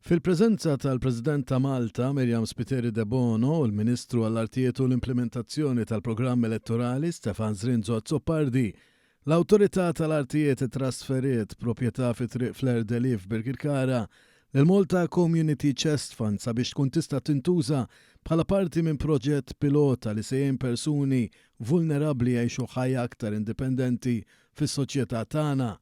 Fil-preżenza tal-President ta' Malta, Myriam Spiteri Debono, u l-Ministru għall-Artijiet u l-Implimentazzjoni tal-Programm Elettorali, Stefan Zrinzo Azzopardi, l-Awtorità tal-Artijiet ittrasferiet proprjetà fi Triq Fleur de Lis f'Birkirkara lill-Malta Community Chest Fund sabiex tkun tista' tintuża bħala parti minn proġett pilota li se jgħin persuni vulnerabbli jgħixu ħajja aktar indipendenti fis-soċjetà tagħna.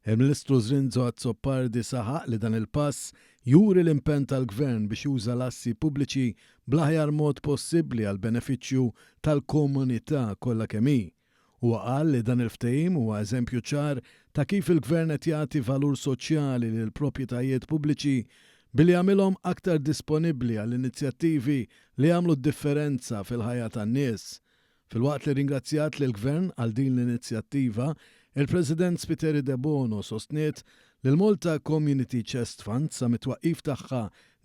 Il-Ministru Zrinzo Azzopardi saħaq li dan il-pass juri l-impenn tal-Gvern biex juża l-assi pubbliċi bl-aħjar mod possibbli għall-benefiċċju tal-komunità kollha kemm hi. Huwa qal li dan il-ftehim huwa eżempju ċar ta' kif il-Gvern qed jagħti valur soċjali lill-proprjetajiet pubbliċi billi jagħmilhom aktar disponibbli għal inizjattivi li jagħmlu d-differenza fil-ħajja tan-nies. Filwaqt li rringrazzjat lill-Gvern għal din l-inizjattiva, il-President Spiteri Debono sostniet li l-Malta Community Chest Fund sa mit-twaqqif tagħha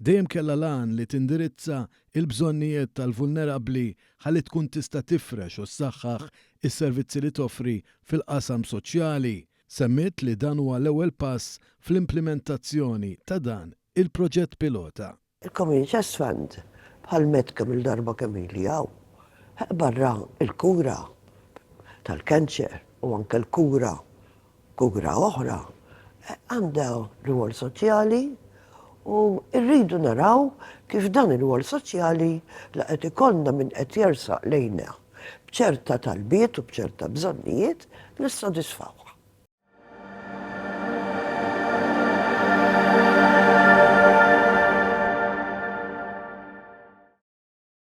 dejjem kellha l-għan li tindirizza l-bżonnijiet tal-vulnerabbli ħalli tkun tista' tifrex u ssaħħaħ is-servizzi li toffri fil-qasam soċjali. Semmiet li dan huwa l-ewwel pass fl-implimentazzjoni ta' dan il-proġett pilota. Il-Community Chest Fund, bħal m'għedt kemm-il darba kemm ili hawn, barra l-kura tal-kanċer u anke l-kura kura oħra, għandha rwol soċjali u rridu naraw kif dan ir-rwol soċjali li qed ikollna min qed jersaq lejna b'ċerta talbiet u b'ċerta bżonnijiet nissodisfawh.